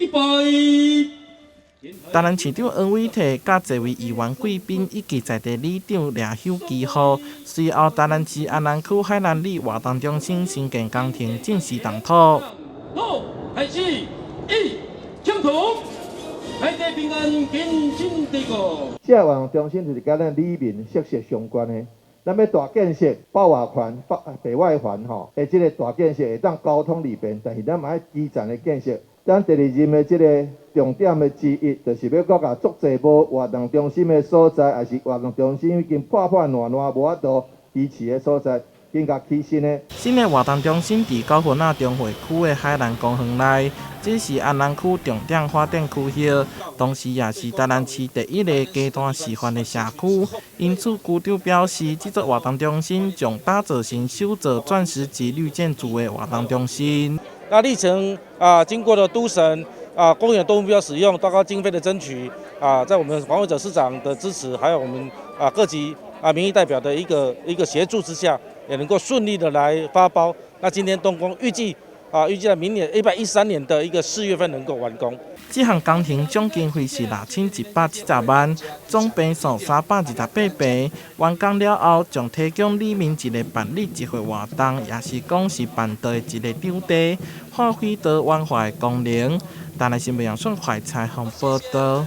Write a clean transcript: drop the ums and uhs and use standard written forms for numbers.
預備。台南市長黃偉哲佮濟位議員貴賓以及在地里長掠手旗號，隨後台南市安南區海南里活動中心興建工程正式動土。好，開始，一，動土，海地平安，根深蒂固。這個活動中心就是佮咱里民息息相關的。咱欲大建設，北外環、北外環吼，的這个大建設會當交通利便，但是咱嘛愛基層的建設。咱第二任的這个重點的之一，就是欲閣共足濟無活動中心的所在，抑是活動中心已經破破爛爛，無法度維持的所在，緊共起新的。新的活動中心佇九份仔中會區的海南公園內，這是安南區重點發展區域，同時也是台南市第一个低碳示範的社區。因此，區長表示，這座活動中心將打造成首座鑽石級綠建築的活動中心。那歷程啊，經過了都審啊，公園多目標使用，包括經費的爭取啊，在我們黃偉哲市長的支持，還有我們啊各級啊民意代表的一個一個協助之下，也能夠順利的來發包。那今天動工，預計在明年113年的一個4月份能夠完工。這項工程總經費是6170萬，總坪數328坪。完工了後，將提供里民一个辦理集會活動，抑是講是辦桌的一个場地，發揮多元化的功能。台南新聞楊順懷採訪報導。